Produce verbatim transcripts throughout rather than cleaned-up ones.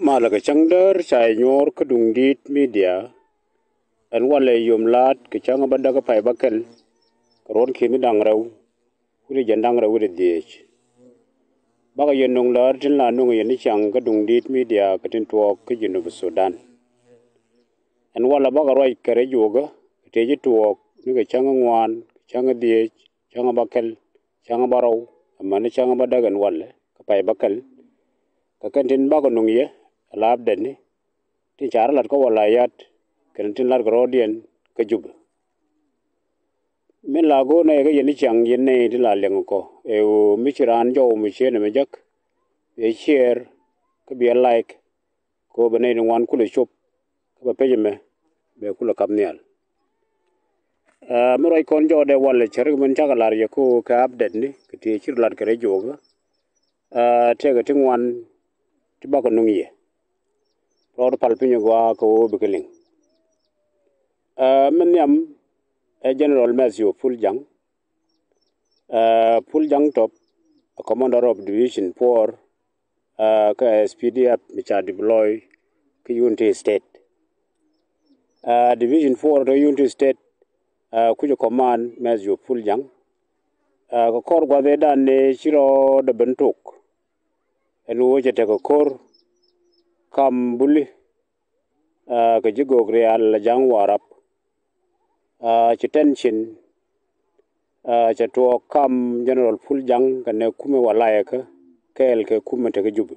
Malɛ kɛ cäŋ däär ca yɛ nyuɔɔr kä Duŋdi̱i̱t Media. Ɛn walɛ yom laat kɛ cäŋ bädäk kä pay bäkɛl kɛ ruɔ̱n ki̱ni da̱ŋ rɛw wi̱cdɛ jiɛn da̱ŋ rɛw wi̱cdɛ dhieec. Bakɔ yɛn nöŋ läär tin la nöŋ yɛn ni ciaŋ kä Duŋdi̱i̱t Media kɛ tin tuɔɔk kä Junub Sudan. Ɛn walɛ bakɔ ruac kɛ rɛy juɔkä kɛ tëë ji̱ tuɔɔk ni kɛ cäŋ ŋuan, kɛ cäŋ dhieec, cäŋ bäkɛl, cäŋ bärɔw, amäni cäŋ bädäk ɛn walɛ kä pay bäkɛl. Kɛ kɛn tin bakɔ nöŋ yɛ ala update ni tin ca rɔ lat kä walɛ yat kɛn tin lat kɛ rɔɔdiɛn kä Jubɛ. Min la go̱o̱r nɛy kä yɛn ni ciaŋ yɛn nɛy tin la liɛŋ kɔ ɛ ɣöö mi ci raan jɔw mi cieen ɛmɛ jek, bɛ share kä bɛ like, kɛ ɣöö bɛ nɛy ni ŋuan kulɛ cop kä bɛ pec ɛmɛ bɛ kulɛ kap nhial. Ɛ, mi ruac kɔn jɔɔdɛ walɛ cär kɛ min cakɛ lar yɛ kɛ ɣöö kɛ update ni kɛ tëë ci rɔ lat kɛ rɛy juɔkä. Ɛ, tëëkɛ ti ŋuan ti bakɔ nöŋ yɛ. Rɔɔd pal piny gɔaa kɛ ɣöö bikɛ liŋ. Ɛ, min nhiam ɛ General Matthew Pul Jaŋ. Ɛ, Pul Jaŋ Top, ɛ commander of division four, ɛ, kä S P D F mi ca deploy kä Unity State. Ɛ, division four tɔ Unity State, ɛ, kucɛ command Matthew Pul Jaŋ. Ɛ, kɛ kɔr gua̱th ëëdan ni ci rɔɔdɛ ben tok. Ɛn ɣöö cɛ tekɛ ko̱r kam Buli, ɛ, kɛ ji̱ Gogrial la Ja̱a̱ŋ Warap. Ɛ, ci tension, ɛ, cɛ tuɔɔk kam General Pul Jaŋ kɛnɛ kumɛ walayɛ kä kɛɛl kɛ kumɛ tekä Jubɛ.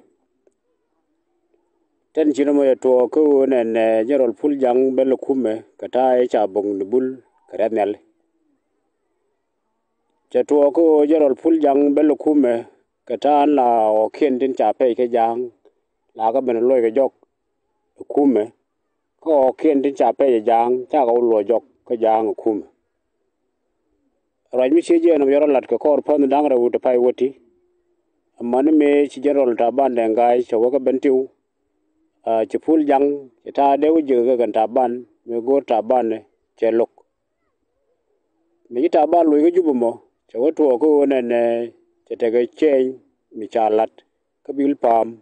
Tension ɛmɔ cɛ tuɔɔk kä ɣöö nɛnɛ General Pul Jaŋ bɛ lɛ kumɛ kɛ ta̱a̱ ëë ca bo̱ŋ ni Bul kɛ rɛ̈th nhiali. Cɛ tuɔɔk kä ɣöö General Pul Jaŋ bɛ lɛ kumɛ kɛ ta̱a̱ in la ɣɔ̱kiɛn tin ca pɛc kä Ja̱a̱ŋ la kä ben luɔc kɛ jɔk ɛ kumɛ. Kä ɣɔ̱kiɛn tin ca pɛc ɛ Ja̱a̱ŋ cakɛ wä luɔc jɔk kä Ja̱a̱ŋ ɛ kumɛ. Ruac mi ciec jɛ nɔm yɔrɔ lat kɛ kɔr pänh da̱ŋ rɛw wi̱cdɛ pay wäti. Amäni mëë ci General Taban Deng Gai cɛ wä kä Bentiu, ɛ, ci Pul Jaŋ cɛ ta̱a̱ dee wä jiäk kɛ kɛn Taban mëë go̱o̱r Taban ɛ cɛ lo̱k. Mi ci Taban loc kä Jubɛ mɔ cɛ wä tuɔɔk kä ɣöö nɛnɛ cɛ tekɛ cɛny mi ca lat kä Bil Pa̱a̱m.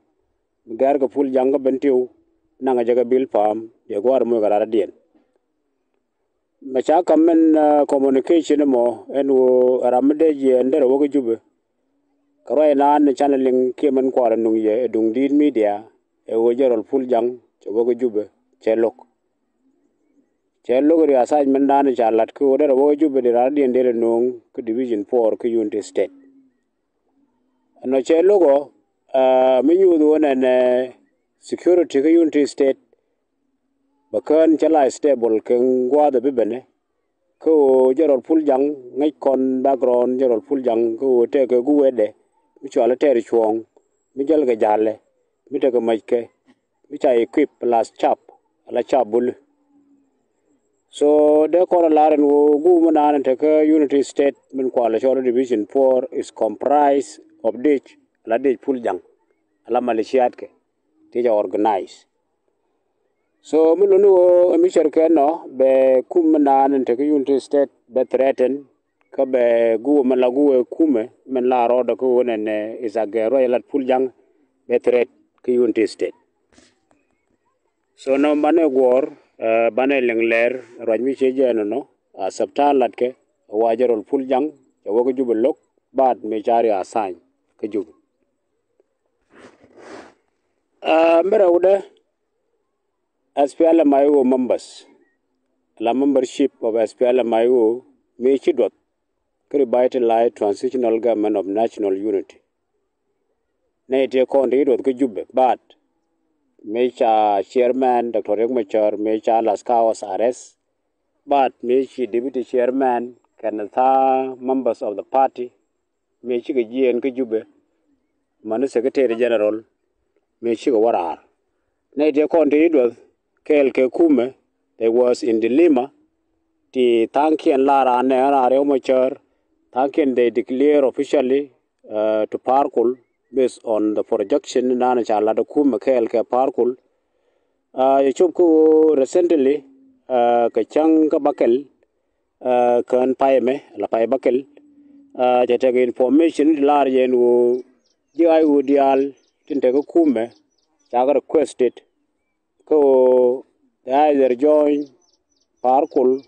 Mi gɛ̈r kɛ Pul Jaŋ kä Bentiu naŋ jɛ kɛ Bil Pa̱a̱m jɛ gua̱a̱r moc kɛ raradiɛn. Mɛ ca ka̱m min, ɛ, communication mɔ ɛn ɣöö ɛ ram mi dee jiɛɛn derɛ wä kä Jubɛ. Kɛ ruac naan ni canɛ liŋ kiɛ min kuaarɛ nuŋ yɛ ɛ Duŋdi̱i̱t Media ɛ ɣöö General Pul Jaŋ cɛ wä kä Jubɛ cɛ lo̱k. Cɛ lo̱k ri assignment dan ca lat kä ɣöö derɛ wä kä Jubɛ di raradiɛn derɛ no̱o̱ŋ kä Division four kä Unity State. Ɛnɔ cɛ lo̱k ɔ, ɛ, mi nyuuth ɣöö nɛnɛ security kä Unity State bɛ kään cɛ la stable kɛ gua̱a̱th ɛ bi benɛ. Kä ɣöö General Pul Jaŋ ŋäc kɔn background General Pul Jaŋ kä ɣöö tekɛ guwɛɛdɛ mi cɔal i̱ tɛɛr cuɔ̱ɔ̱ŋ mi jäl kɛ ja̱lɛ mi tekɛ mäckɛ mi ca equip plus cap ala cap Buli. So dee kɔn a lar ɛn ɣöö guum mi naan in tekä Unity State min kualɛ cɔl Division four is comprised of dic ala dic Pul Jaŋ ala maliciatkɛ ti ca organize. So mi luni ɣöö ɛ mi cär kɛ nɔ bɛ kum mi naan in tekä Unity State bɛ threaten kä bɛ guwɛ mi la guwɛ kumɛ min la rɔɔdɛ kä ɣöö nɛnɛ is a gɛ ruac lat Pul Jaŋ bɛ threat kä Unity State. So nɔ banɛ guɔ̱ɔ̱r, ɛ, banɛ liŋ lɛr ruac mi ciec jɛ nɔnɔ a sɛptan latkɛ ɛ wa General Pul Jaŋ cɛ wä kä Jubɛ lo̱k baat mi ca ri a tha̱a̱ny kä Jubɛ. Ɛ, mi rɛwdɛ S P L M I O members la membership of S P L M I O mi ci duɔth kä Revitalized Transitional Government of National Unity. Nɛy ti kɔn ti duɔth kä Jubɛ baat mi ca chairman Doctor Riek Machar mi ca lath kä house arrest. Baat mi ci deputy chairman kɛnɛ tha̱a̱ members of the party mi cikɛ jiɛɛn kä Jubɛ. Mäni secretary general mi cikɛ wä raar. Nɛy ti kɔn ti duɔth kɛɛl kɛ kumɛ, they was in dilemma. Ti tha̱a̱ŋkiɛn la raan nɛ raan Riek Machar, tha̱a̱ŋkiɛn they declare officially, uh, to Par Kuol based on the projection naan ca lat kumɛ kɛɛl kɛ Par Kuol. Uh, yɛ cop kä ɣöö recently, uh, kɛ cäŋ kä bäkɛl, uh, kään pay mɛ la pay bäkɛl, uh, cɛ tekɛ information ti lar jɛ ɛn ɣöö ji̱ ay ɣöö diaal tin tekɛ kumɛ cakɛ requested kä ɣöö they either join Pa̱a̱r Kol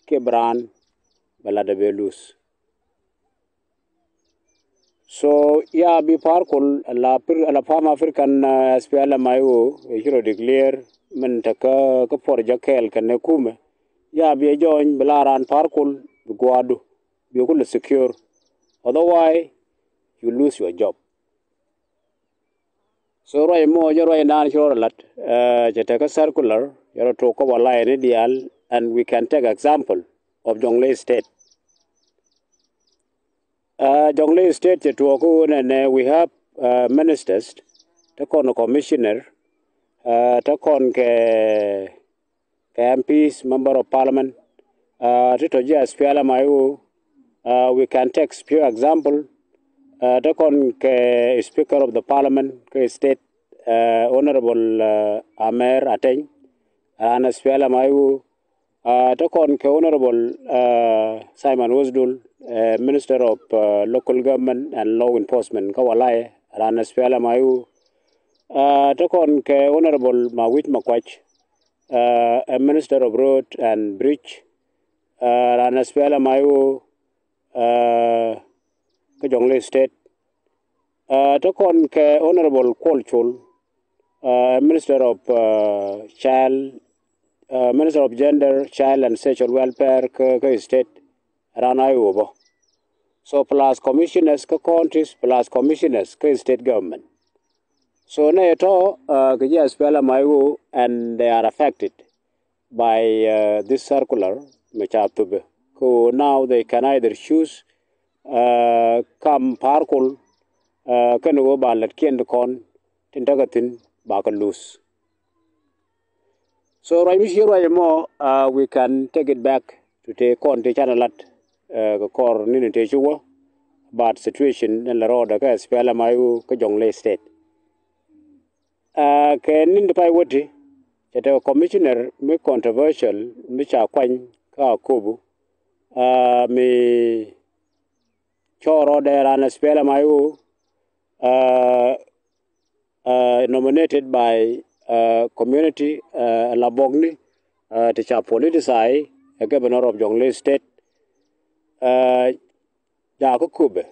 kiɛ bi raan bɛ latdɛ bɛ lose. So ya bi Pa̱a̱r Kol ala Pir, ala Pan African, uh, S P L M I O ɛ ci rɔ declare min te kä, kä puɔr jɛ kɛɛl kɛnɛ kumɛ. Ya bi ɛ join bi la raan Pa̱a̱r Kol bi gua̱a̱du bi kulɛ secure. Otherwise you lose your job. So ruac mɔ jɛ ruac naan ci rɔ lat, uh, cɛ tekɛ circular cɛ rɔ tok kä walay ni diaal, and we can take example of Jonglei State. Uh, Jonglei State cɛ tuɔɔk kä ɣöö nɛnɛ we have, uh, ministers, te kɔn commissioner, uh, te kɔn kɛ kɛ M Ps, member of parliament, uh, ti tɔ ji̱ S P L M I O, uh, we can take few example, uh, te kɔn kɛ speaker of the parliament kɛ state, uh, honorable, uh, Amer Ateny, raan S P L M I O, uh, te kɔn kɛ honorable, uh, Simon Wesdul, uh, minister of, uh, local government and law enforcement kä walay, raan S P L M I O, uh, te kɔn kɛ honorable Mawich Makwach, uh, a minister of road and bridge, uh, raan S P L M I O, uh, kä Jonglei State. Uh, te kɔn kɛ honorable Kuol Chol, uh, minister of, uh, child, uh, minister of gender, child and social welfare kä, kä state, raan I O bä. So plus commissioners kä counties plus commissioners kä state government. So nɛ tɔ, uh, kɛ ji̱ S P L M I O and they are affected by, uh, this circular mɛ ca thupɛ. Kä now they can either choose, uh, kam Pa̱a̱r Kol, uh, kɛn ɣöö ba lät kiɛn ti kɔn tin tekɛ thi̱n ba kɛ lose. So ruac mi ci ruac mɔ, uh, we can take it back to te kɔn te canɛ lat, uh, kɛ kɔr ni ni te ci wä about situation ni la rɔɔdɛ kä S P L M I O kä Jonglei State. Uh, kɛ ni̱n ti pay wäti cɛ tekɛ commissioner mi controversial mi ca kuany kä Akobo, uh, mi cɔɔr rɔɔdɛ raan S P L M I O, uh, uh, nominated by, uh, community, uh, la bɔkni, uh, ti ca politicize, a governor of Jonglei State, uh, ja kä Akobo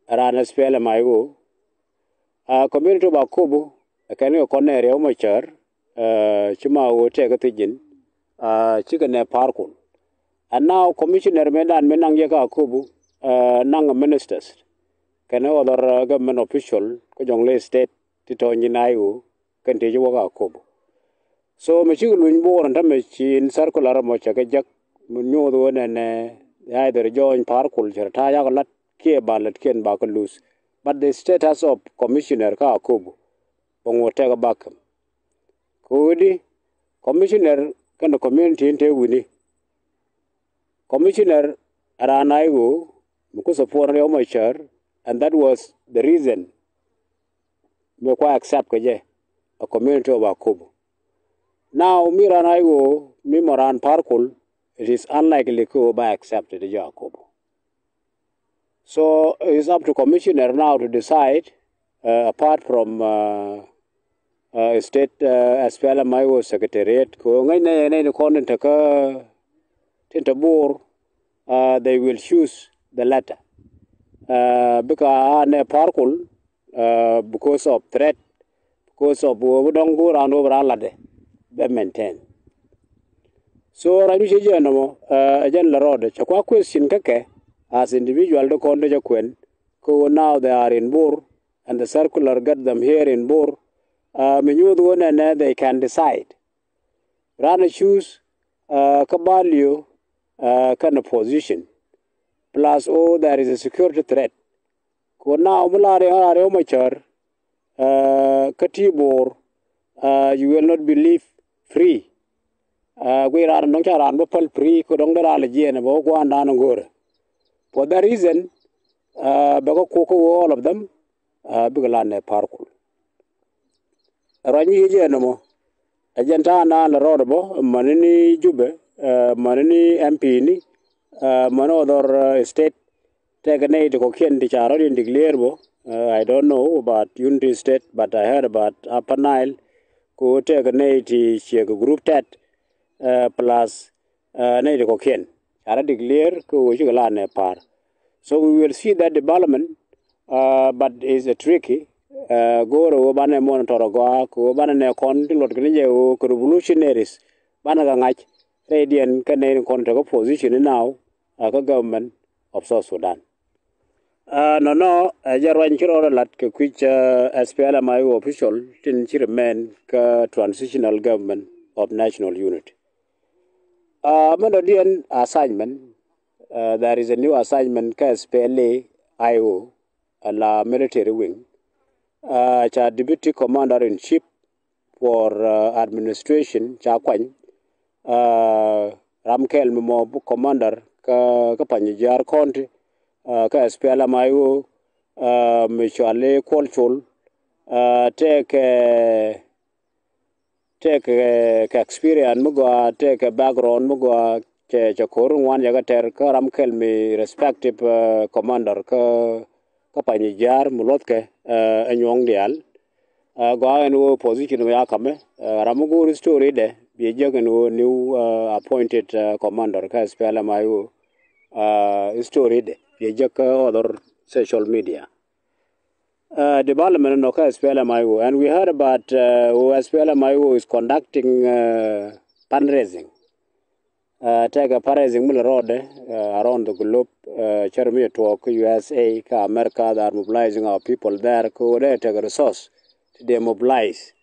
raan S P L M I O, uh, community of Akobo, uh, kɛn kɛ kɔn nɛ Riek Machar, uh, ci ma ɣöö tɛk kä thi̱ji̱n, uh, cikɛ nɛ Pa̱a̱r Kol. And now commissioner mëëdan mi naŋ jɛ kä Akobo, uh, naŋ ministers kɛnɛ other, uh, government official kä Jonglei State ti tɔ̱ nyin I O kɛn ti ci wä kä Akobo. So mi cikɛ luny Bor ɛn tämɛ ci in circular mɔ cɛ kɛ jek mi nyuuth ɣöö nɛnɛ either join Pa̱a̱r Kol cɛ rɛ ta̱a̱ yak lat kiɛ ba lät kiɛn ba kɛ lose. But the status of commissioner kä Akobo bɛ ŋuɔ̱t tɛk ɛ bakä. Kɛ ɣöö di commissioner kɛnɛ community in te wi̱ni. Commissioner ɛ raan I O mi ku support Riek Machar, and that was the reason mi kua accept kɛ jɛ a community of Akobo. Now mi raan I O mi mɔ raan Pa̱a̱r Kol, it is unlikely kä ɣöö ba accept it jɛ Akobo. So it's up to commissioner now to decide, uh, apart from, uh, uh, state, uh, S P L M I O secretariat. Kɛ ɣöö ŋäcnɛ yɛ nɛy ni kɔn tin te kä, tin te Bor, uh, they will choose the latter. Uh, bikɛ a nɛ Pa̱a̱r Kol, uh, because of threat, because of ɣöö bi dɔ̱ŋ go̱o̱r raan ɣöö bi raan latdɛ bɛ maintain. So ruac mi ci jɛ nɔmɔ, uh, ɛ jɛn la rɔɔdɛ cɛ kua question kä kɛ as individual ti kɔn ti cɛ kuɛn kä ɣöö now they are in Bor and the circular get them here in Bor. Uh, mi nyuuth ɣöö nɛnɛ they can decide. Raan a choose, uh, kä value, uh, kɛnɛ position. Plus, oh, there is a security threat. Kɛ ɣöö now mi la Riek, la Riek Machar, uh, kä ti Bor, uh, you will not be live free. Uh, guiy raan dɔ̱ŋ ca raan bä päl free kɛ dɔ̱ŋ dee raan lɛ jiɛɛn bɛ wä gua̱a̱ndan in go̱o̱rɛ. For that reason, uh, bɛ kɛ kok kä ɣöö all of them, uh, bikɛ la nɛ Pa̱a̱r Kol. Ruac mi ci jɛ nɔmɔ ɛ jɛn ta̱a̱ naan lɛ rɔɔdɛ bä mäni ni Jubɛ, uh, mäni ni M P ni, uh, mäni other, uh, state. Tɛkɛ nɛy ti kɔ̱kiɛn ti ca rɔ̱diɛn declare bä. Uh, I don't know about Unity State, but I heard about Upper Nile. Kɛ ɣöö tëëkɛ nɛy ti ciɛ kɛ group tɛt, uh, plus uh, nɛy ti kɔ̱kiɛn ca rɔ declare kɛ ɣöö cikɛ la nɛ pa̱a̱r. So we will see that development, uh, but is a tricky. Uh, go̱o̱rɛ ɣöö banɛ monitor agɔaa kɛ ɣöö banɛ nɛ kɔn ti luɔt kɛ ni jɛ ɣöö kɛ revolutionaries banɛ kɛ ŋa̱c rɛydiɛn kɛ nɛy ni kɔn tekɛ position ni now, uh, kä government of South Sudan. Uh, nɔnɔ, uh, jɛ ruany ci rɔɔdɛ lat kɛ kui̱c, uh, S P L M I O official tin ci remain kä transitional government of national unity. Uh, mɛn dɔ̱diɛn assignment, uh, there is a new assignment kä S P L A I O, a la military wing. Uh, ca deputy commander in chief for, uh, administration ca kuany, uh, ram kɛl mi mɔ commander kä, kä Panyijiar County, uh, kä S P L M I O, uh, mi cɔal i̱ Kuɔl Col, uh, tëëkɛ, tëëkɛ, kɛ experience mi gɔaa, tëëkɛ background mi gɔaa, cɛ, cɛ ko̱r ŋuan cɛ kɛ tɛr kä ram kɛl mi respective, uh, commander kä, kä Panyijiar mi luɔthkɛ, uh, ɛ nyuɔ̱ŋ diaal. Uh, gɔaa ɛn ɣöö position mi ya kamɛ, uh, ram mi go̱o̱r story dɛ biɛ jek ɛn ɣöö new, uh, appointed, uh, commander kä S P L M I O, uh, story dɛ biɛ jek kä other social media. Uh, development nɔ kä S P L M I O, and we heard about, uh, how S P L M I O is conducting, uh, fundraising. Uh, tëëkɛ fundraising mi lɛ rɔɔdɛ, uh, around the globe, uh, cär mi tuɔɔk kä U S A, kä America, they are mobilizing our people there, kä wä dee tëëkɛ resource ti dee mobilize.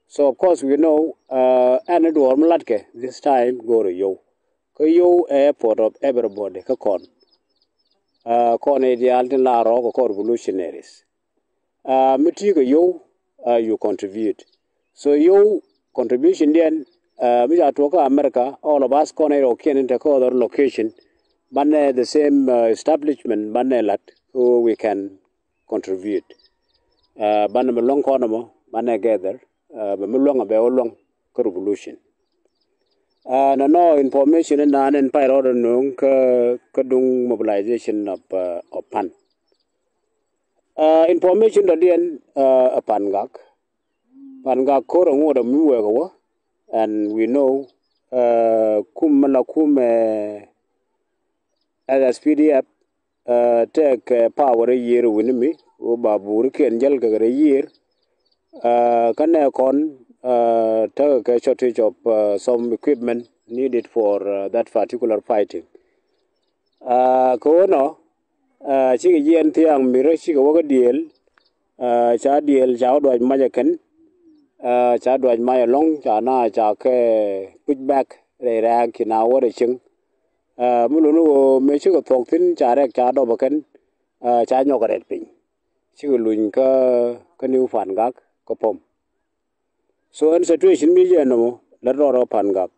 So of course we know, uh, ɛn duɔɔr mi latkɛ this time go̱o̱rɛ yio̱w. Kä yio̱w ɛ effort of everybody kä kɔn. Uh, kɔn i̱ diaal tin la rɔɔk kä kɔn revolutionaries. Uh, mi ti kɛ yio̱w, uh, you contribute. So yio̱w contribution diɛn, uh, mi ca tuɔk kä America, all of us kɔn i̱ rɔɔkiɛn in te kä other location, banɛ the same, uh, establishment, banɛ lat, so we can contribute. Uh, banɛ mi luäŋ kɔn ɛmɔ, banɛ gather, uh, bɛ mi luäŋ a bɛ wä luäŋ kä revolution. Uh, nɔnɔ information in naan in pay rɔɔdɛ nööŋ kä, kä duŋ mobilization of, uh, of pan. Uh, information dɔ̱diɛn, uh, a Pangak. Pangak ko̱r a ŋot a mi wek a wä. And we know, uh, kum mi la kum, uh, S S P D F, uh, tëëkɛ, uh, power a year wi̱ni mi wä ba burikiɛn jäl kɛ rɛ year. Uh, kä nɛ kɔn, uh, tekɛ kɛ shortage of, uh, some equipment needed for, uh, that particular fighting. Uh, kɛ ɣöö nɔ, uh, cikɛ jiɛn thiaŋ mi rɔ cikɛ wä kä diëël, uh, ca diëël ca wä duac mac ɛ kɛn, uh, ca duac mac ɛlɔ̱ŋ ca na ca kɛ push back rɛy rɛ̈ɛ̈k ci na wä rɛ cieŋ. Uh, mi luni ɣöö mëë cikɛ thuɔ̱k thi̱n ca rɛk ca dɔp ɛ kɛn, uh, ca nyɔk ɛ rɛt piny. Cikɛ luny kä, kä New Pangak kä Pom. So ɛn situation mi jɛ nɔmɔ lät rɔɔdɛ Pangak.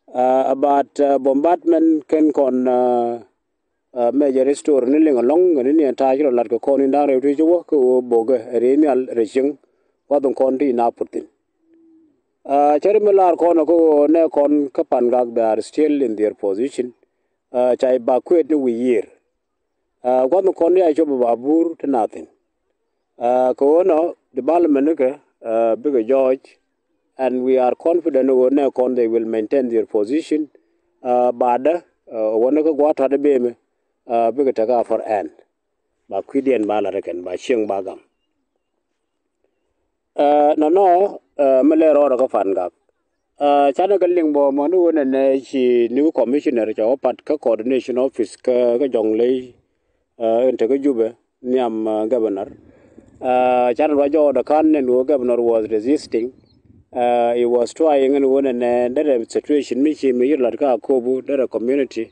Uh, about, uh, bombardment kɛn kɔn, uh, uh, major store ni liŋ ɛlɔ̱ŋ, ni ni ɛn ta̱a̱ ci rɔ lat kɛ kɔn in da̱ŋ rɛw ti ci wä kä ɣöö bokɛ ɛ ri nhial rɛ cieŋ, wath in kɔn ti in a put thi̱n. Uh, cä ri mi lar kɔn kä ɣöö nɛ kɔn kä Pangak, they are still in their position. Uh, ca evacuate ni wi̱i̱ yiër. Uh, gua̱th ni kɔn ya cop ba bur ti na thi̱n. Uh, kɛ ɣöö nɔ development ni kɛ, uh, bikɛ jɔɔc, and we are confident ɣöö nɛ kɔn they will maintain their position. Uh, baadä, uh, wä ni kä gua̱a̱th ta̱t bemɛ, uh, bikɛ tekɛ a far ɛn ba kui̱diɛn ba lat kɛn ba cieŋ ba gam. Uh, nɔnɔ, uh, mi lɛ rɔɔdɛ kä Pangak. Uh, canɛ kɛ liŋ bɔ mɔ ni wunɛ nɛ ci new commissioner cɛ wä pat kä coordination office kä, kä Jonglei, uh, in te kä Jubɛ nhiam, uh, governor. Uh, canɛ ruac jɔɔdɛ ka̱n nɛn wä governor was resisting. Uh, he was trying in wunɛ nɛ derɛ situation mi ci mi yir lat kä Akobo derɛ community,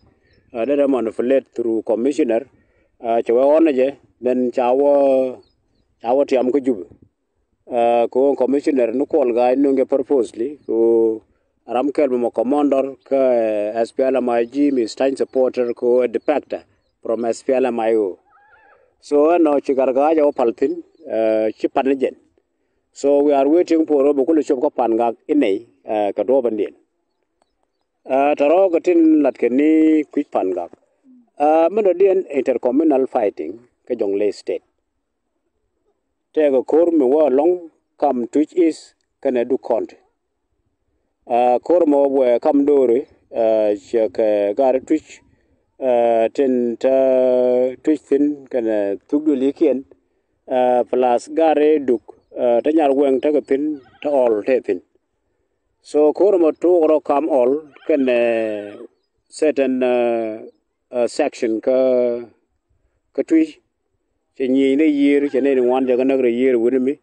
uh, derɛ manipulate through commissioner. Uh, cɛ wä ɣɔn jɛ then ca wä, ca wä tiam kä Jubɛ. Uh, kɛ ɣöö commissioner ni Kuɔl Ga̱a̱c nöŋ jɛ purposely kɛ ɣöö ram kɛl mɔmɔ commander kä, uh, S P L M I G mi staunch supporter kɛ ɣöö a defector from S P L M I O. So ɛnɔ ci Gat Ga̱a̱c ɛ wä pal thi̱n, uh, ci pan ni jɛn. So we are waiting for ɣöö bɛ kulɛ cop kä Pangak inɛy, uh, kɛ duɔ̱ɔ̱p ɛn diɛn. Uh, tɛ rɔɔk kɛ tin lat kɛ ni kui̱c Pangak. Uh, mi dɔ̱diɛn intercommunal fighting kä Jonglei State. Tëëkɛ ko̱r mi wä ɛlɔ̱ŋ kam Twic East kɛnɛ Duk County. Ko̱r mɔ wee kam do̱ri cɛ kɛ gari Twic tin te Twic thi̱n kɛnɛ thuk duëlikiɛn, plus gari Duk te Nyarwɛŋ tekɛ thi̱n, te Ɔl te thi̱n. So ko̱r mɔ tuɔk rɔ kam Ɔl kɛnɛ certain section kä kä Twic. Cɛ nyieny rɛy yiër, cɛ nɛy ti ŋuan cɛ kɛ näk rɛy yiër wi̱ni mi.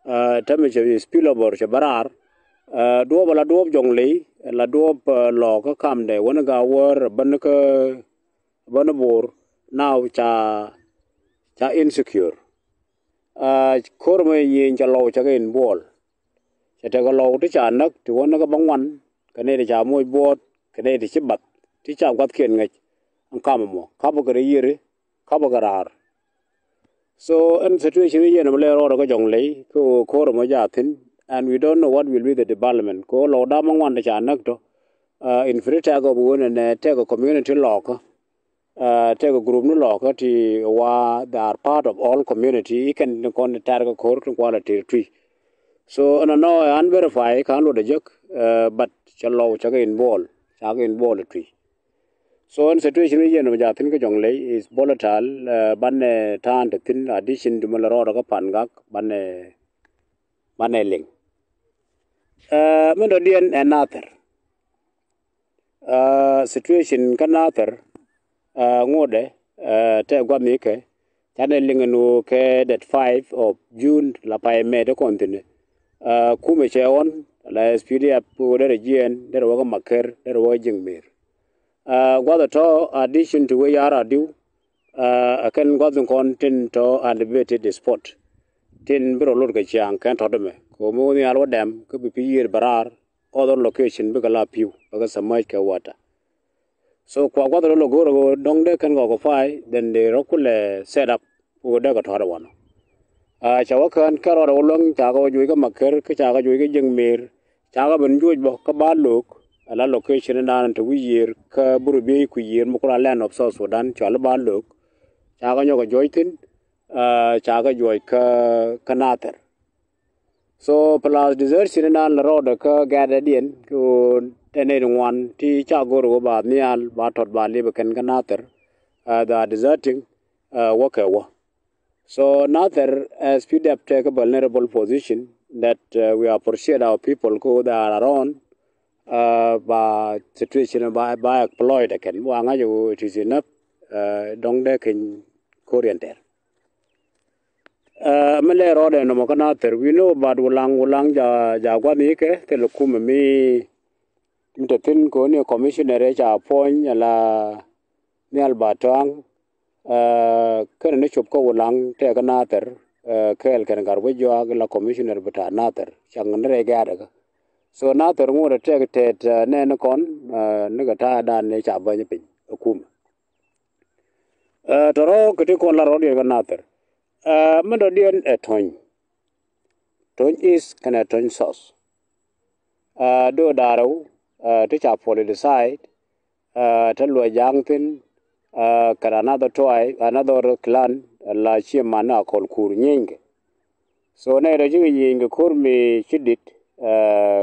Täämɛ cɛ spill over, cɛ bä raar. Duɔ̱ɔ̱p ala duɔ̱ɔ̱p Jɔŋley, ala duɔ̱ɔ̱p Lɔɔkä kamdɛ wäni Gawär, bäni kä bäni Bor, now ca ca insecure. Ko̱r mɔ nyieny cɛ Lɔw cɛ kɛ involve. Cɛ tekɛ Lɔw ti ca näk ti wäni kä bä ŋuan, kɛ nɛy ti ca moc buɔɔt, kɛ nɛy ti ci bath, ti ca gua̱thkiɛn ŋäc. Ɛn kam ɛmɔ kapä kɛ rɛy yiëri, kapä kɛ raar. So ɛn situation i̱ yɛn ɛmɔ lɛ rɔɔdɛ kä Jɔŋley, kä ɣöö ko̱r ɛmɔ jaa thi̱n, and we don't know what will be the development. Kɛ ɣöö Lɔw da̱a̱m ɛ ŋuan ti ca näk tɔ in free tɛk ɔ bi wen ɛnɛ tɛk ɛ community Lɔɔkä. Tɛk ɛ group ni Lɔɔkä ti wa, they are part of Ɔl community, i̱ kɛn ni kɔn tɛr kä ko̱r tin kualɛ tëë Twic. So ɛn ɛnɔ ɛ unverify, ka̱n luɔt ɛ jek, but cɛ Lɔw cɛ kɛ involve, ca kɛ involve ɛ Twic. So ɛn situation i̱ yɛn ɛmɔ jaa thi̱n kä Jɔŋley is volatile. Banɛ ta̱a̱n te thi̱n addition ti mɛ lɛ rɔɔdɛ kä Pangak, banɛ banɛ liŋ. Min dɔ̱diɛn ɛ Nathir. Situation kä Nathir ŋotdɛ tɛ gua̱th ni kɛ canɛ liŋ ɛn ɣöö kɛ date five of June la pay mɛ te kɔn thi̱n. Kumɛ cɛ ɣɔn la S P D F ɣöö derɛ jiɛɛn, derɛ wä kä Maker, derɛ wä kä Jiŋ Mer. Gua̱th ɛ tɔ addition ti wee ya̱r adiw. Ɛ kɛn gua̱th in kɔn tin tɔ elevated spot tin bi rɔ lot kɛ ciaŋ kɛn tɔt ɛmɛ kɛ ɣöö mi wä nhial wä dɛm kä bi pi̱i̱ yiër bɛ raar. Other location bikɛ la pi̱w bɛ kɛ submerge kɛ water. So kua gua̱th rɔ lɔ go̱o̱r ɛ ɣöö dɔ̱ŋ dee kɛn kɛ occupy, then dee rɔ kulɛ set up kɛ ɣöö dee kɛ tɔ̱a̱t ɛ wanɔ. Ca wä kään kɛ rɔɔdɛ wä luäŋ, ca kɛ wä juɔc kä Maker, kä ca kɛ juɔc kä Jiŋ Mer, ca kɛ ben juɔc bä kä Bal Lo̱o̱k, ala location in daan te wi̱i̱ yiër kä Burbiey ku yiër mi kula Land of South Sudan, cɔal i̱ Bal Lo̱o̱k. Ca kɛ nyɔk kɛ juɔc thi̱n, ca kɛ juɔc kä kä Nathir. So plus desertion in daan lɛ rɔɔdɛ kä gɛ̈tdädiɛn kɛ ɣöö tɛ nɛy ti ŋuan ti ca go̱r ɣöö ba nhial ba tɔt ba lip ɛ kɛn kä Nathir. They are deserting, wä kɛ wä. So Nathir, S P D F take a vulnerable position that we appreciate our people kɛ ɣöö they are around. Ba situation ba ba exploit ɛ kɛn, wa ŋa̱c ɛ ɣöö it is enough. Dɔ̱ŋ dee keny ko̱riɛn tɛr. Mi lɛ rɔɔdɛ nɔmɔ kä Nathir, we know about Wulaŋ, Wulaŋ ja ja gua̱th ni kɛ thilɛ kumɛ mi mi te thi̱n kɛ ɣöö ni commissioner ɛ ca puɔ̱ny ala nhial ba tɔ̱a̱ŋ. Kɛnɛ ni cop kä Wulaŋ tɛk kä Nathir, kɛɛl kɛn Gatwec Juak la commissioner bi ta̱a̱ Nathir, cak ni rɛy gɛ̈ɛ̈t kä. So Nathir ŋot ɛ tɛk tɛt nɛɛni kɔn nikɛ ta̱a̱ dan ni ca bäny piny ɛ kumɛ. Tɔrɔ kɛ ti kɔn la rɔɔdiɛn kä Nathir. Mi dɔ̱diɛn ɛ Töny, Töny East kɛnɛ Töny South. Do̱ da̱rɛw ti ca politicide, te luɔc ja̱a̱ŋ thi̱n kɛn another tribe, another clan, la ciɛ man ni Akɔl Kur nyienkɛ. So nɛy tɔ cikɛ nyieny kɛ ko̱r mi ci dit,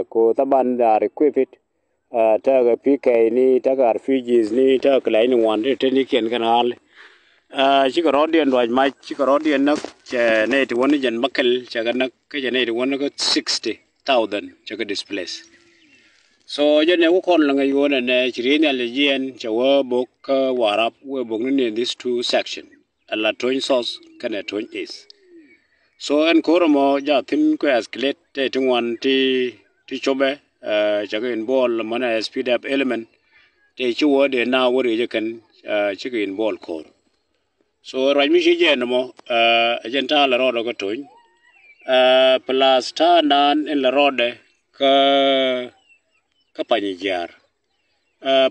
ko thaban they are equipped, tekɛ P K ni, tekɛ R P Gs ni, tekɛ kɛ lɛy ni ŋuan ti teni kiɛn kɛn ɣa̱l. Cikɛ rɔɔdiɛn duac mac, cikɛ rɔɔdiɛn näk, cɛ nɛy ti wä ni jɛn bäkɛl cɛ kɛ näk, kä cɛ nɛy ti wä ni kä sixty thousand cɛ kɛ displace. So jɛn ɛ wä kɔn lɛ ŋäc ɣöö nɛnɛ ci riey nhial cɛ jiɛɛn cɛ wä bok kä Warap, wee bok ni ni in these two section, ala Töny South kɛnɛ Töny East. So ɛn ko̱r ɛmɔ ja thi̱n kɛ escalate tɛ ti ŋuan ti ti copɛ, cɛ kɛ involve mɔnɛ S P D F element tɛ ci wä dee na wä riec ɛ kɛn, cikɛ involve ko̱r. So ruac mi ci jɛɛn ɛmɔ ɛ jɛn ta̱a̱ lɛ rɔɔdɛ kä Töny, plus ta̱a̱ naan in lɛ rɔɔdɛ kä kä Panyijiar.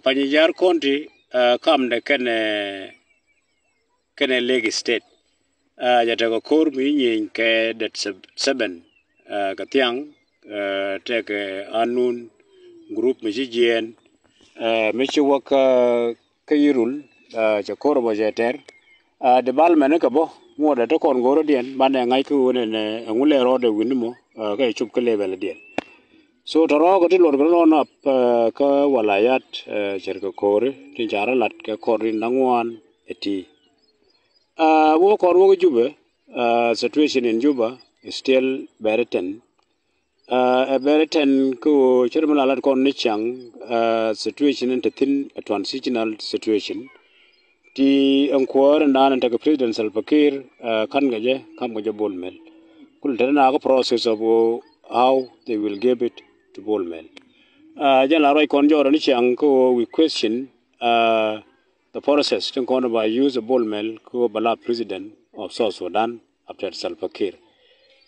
Panyijiar County kamdɛ kɛnɛ kɛnɛ Lake State. Jɛ tekɛ ko̱r mi nyieny kɛ date seven kɛ thiaŋ, tekɛ unknown group mi ci jiɛɛn mi ci wä kä kä Yirol, cɛ ko̱r bä cɛ tɛr. Development ni kɛ bä ŋuɔ̱t ɛ te kɔn go̱rä diɛn banɛ ŋa̱c kä ɣöö nɛnɛ ɛŋu lɛ rɔɔdɛ wi̱n ni mɔ, kä cɛ cop kä level diɛn. So tɔ̱rɔ̱ kɛ ti luɔt kɛ nɔnɔ ap kä walayat cɛr kɛ ko̱ri tin carä lat kɛ kɔr in da̱ŋ wan ɛ ti. Wä kɔr wä kä Jubɛ, situation in Juba is still very tense. Ɛ very tense kä ɣöö cɛ rɛ mi la lat kɔn ni ciaŋ, situation in te thi̱n a transitional situation. Ti ɛn kuäär in da̱a̱n in tekɛ President Salva Kiir ka̱n kɛ jɛ, ka̱n kɛ jɛ Bol Mel. Kulɛ te na kä process of how they will give it to Bol Mel. Jɛn la ruac kɔn jɔɔrɛ ni ciaŋ kä ɣöö we question the process tin kɔn ba use Bol Mel kä ɣöö ba la President of South Sudan after Salva Kiir.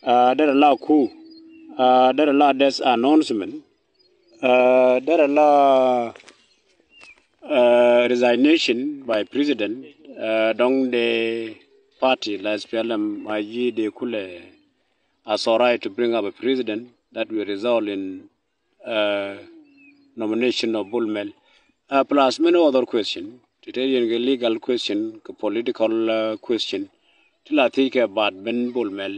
Derɛ la ku, derɛ la death announcement, derɛ la resignation by President. Dɔŋ dee party la S P L M I G dee kulɛ authorize to bring up a president that will result in nomination of Bol Mel. Plus many other question ti te yɛn kɛ legal question kɛ political question ti la thiec kɛ baat ben Bol Mel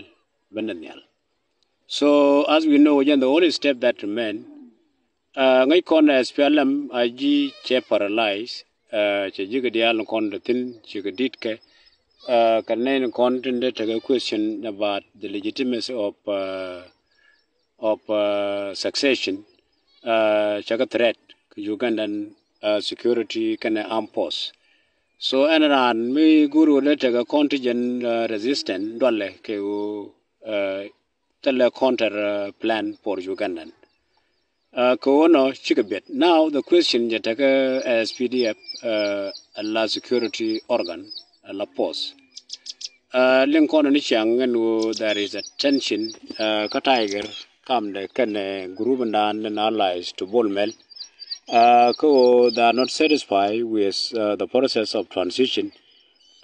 ben dɛ nhial. So as we know, jɛn the only step that remain, ŋäc kɔn S P L M I G cɛ paralyze, cɛ ji̱ kɛ diaal ni kɔn te thi̱n ci kɛ dit kɛ kɛ nɛy ni kɔn tin dee tekɛ question about the legitimacy of of succession. Cɛ kɛ threat kɛ Ugandan security kɛnɛ armed force. So ɛn raan mi go̱o̱r wä dee tekɛ contingent resistance dualɛ kɛ ɣöö thilɛ counter plan for Ugandan. Kɛ ɣöö nɔ cikɛ biɛt. Now the question jɛ tekɛ S P D F a la security organ a la force. Liŋ kɔn ni ciaŋ ɛn ɣöö there is a tension kä Tiger kamdɛ kɛnɛ group in da̱a̱n ni allies to Bol Mel. Kä ɣöö they are not satisfied with the process of transition.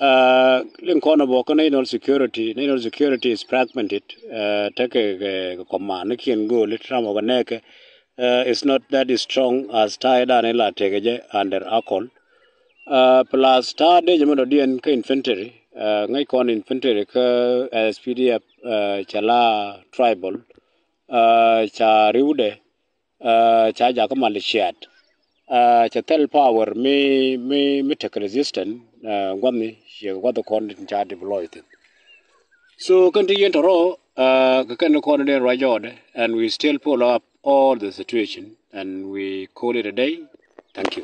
Liŋ kɔn bɔ kä national security, national security is fragmented. Tekɛ kɛ command ni kiɛn go̱o̱l ti ram ɔ kɛ nɛɛkɛ is not that strong as ta̱a̱ dan ila tekɛ jɛ under Akol. Plus ta̱a̱ dee jɛ mɛ dɔ̱diɛn kä infantry, ŋäc kɔn infantry kä S P D F cɛ la tribal, ca riwdɛ ca jakä maliciat. Cɛ thil power mi mi mi tek resistance. Gua̱thni ciɛ gua̱th kɔn ca deploy thin. So kɛn ti yɛn tɔrɔ kɛ kɛn kɔn den ruac jɔɔdɛ, and we still follow up all the situation and we call it a day. Thank you.